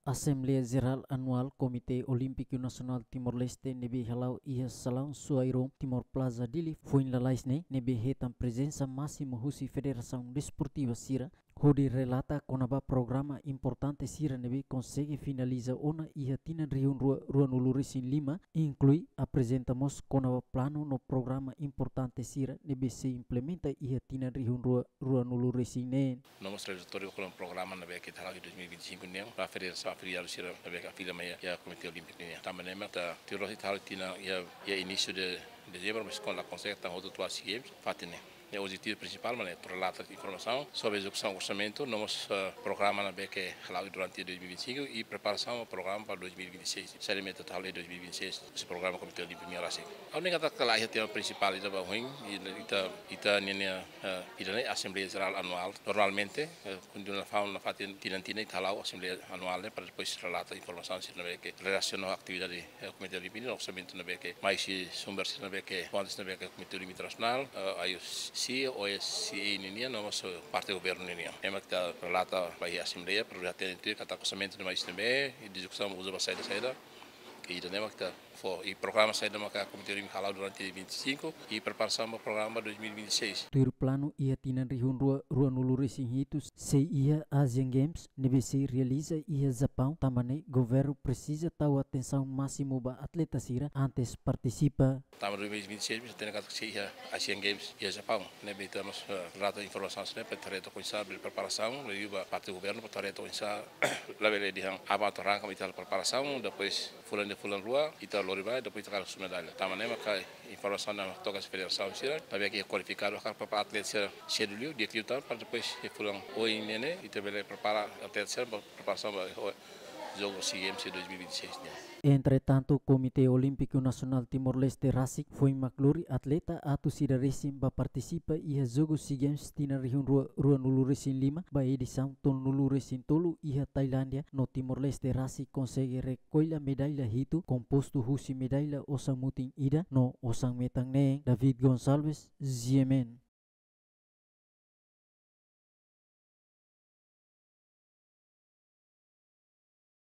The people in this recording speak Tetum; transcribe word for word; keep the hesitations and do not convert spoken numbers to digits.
Asembleia Jerál Anuál Komité Olímpiku Nasionál Timor-Leste ne'ebé hala'o iha salaun Suai Rome Timor Plaza Dili foin lalais ne'e, ne'ebé hetan prezensa másimu husi federasaun desportiva sira, hodi relata kona-ba programa importante sira ne'ebé konsege finaliza ona iha tinan rihun rua ruanulu-resin-lima, inklui aprezenta mós kona-ba planu no programa importante sira ne'ebé sei implementa iha tinan rihun rua ruanulu-resin-neen. No mós relatóriu kona-ba programa ne'ebé ke hala'o iha dois mil e vinte e cinco nian, para federasaun afiliadu sira ne'ebé ke afilia mai iha Komité Olímpiku nian. Tanba ne'e mak ita tuir loloos ita hala'o tinan iha, iha inísiu de dezembru, mas kuandu la konsege tan hotu atu bá SEA Games, fatin ne'e. Ne'e objetivu prinsipál mak ne'e, relata informasaun sobre ezekusaun orsamentu, no mós, eh, programa ne'ebé ke hala'o durante dois mil e vinte e cinco i preparasaun ba programa para dois mil e vinte e seis. Saida mak ita hala'o dois mil e vinte e seis, husi programa Komité Olímpiku nian rasik. Ha'u hanoin katak la iha tema prinsipál ida ba ohin, i ita, ita-nia, nia, eh, ida-ne'e Asembleia Jerál Anuál. Normalmente, eh, kontinua fa'an nafatin tinan-tinan ita hala'o Asembleia Anuál ne'e, para depois relata informasaun sira ne'ebé ke relasiona ho atividade, eh, Komité Olímpiku nian, orsamentu ne'ebé ke mai husi sumber sira ne'ebé ke, fontes ne'ebé ke Komité Olímpiku Internasionál, eh, IOC, OSCE ninian, no mós, eh, parte governu ninian. Ne'e mak ita relata ba iha Asembleia, para hatene tuir katak orsamentu ne'e mai husi ne'ebé, i ezekusaun uza ba saida-saida, i ida-ne'e mak ita fó, i programa saida mak Komité Olímpiku hala'o durante vinte e cinco, i preparasaun ba programa dois mil e vinte e seis. Tuir planu iha tinan rihun rua ruanulu-resin-hitu sei iha Asian Games ne'ebé sei realiza iha Japaun, tanba ne'e governu presiza tau atensaun másimu ba atleta sira antes partisipa. Tanba dois mil e vinte e seis, ita hatene katak sei iha Asian Games iha Japaun. Ne'ebé ita mós, eh, relata informasaun sira-ne'e para ita haree took oinsá bele preparasaun, liuliu ba parte governu para ita haree took oinsá labele dehan aban atu arranka mak ita preparasaun, depois fulan ida, fulan rua, ita lori bá, depois ita kaer husu medalla. Tanba ne'e maka informasaun ne'e toka husi federasaun sira, ne'ebé ke kualifikadu hakarak prepara atleta sira sedu liu, di'ak liután, para depois iha fulan oin ne'e ne'e, ita bele prepara atleta sira ba preparasaun ba, ho, Jogu SEA Games dois mil e vinte e seis nian. Entretantu, Komité Olímpiku Nasionál Timor-Leste rasik foin mak lori atleta atus ida resin ba partisipa iha Jogu SEA Games tinan rihun rua ruanulu-resin-lima ba edisaun tolunulu-resin-tolu iha Tailándia, no Timor-Leste rasik konsege rekolla medalla hitu, kompostu husi medalla osan-mutin ida no osan-metan neen. David Gonçalves, G M N.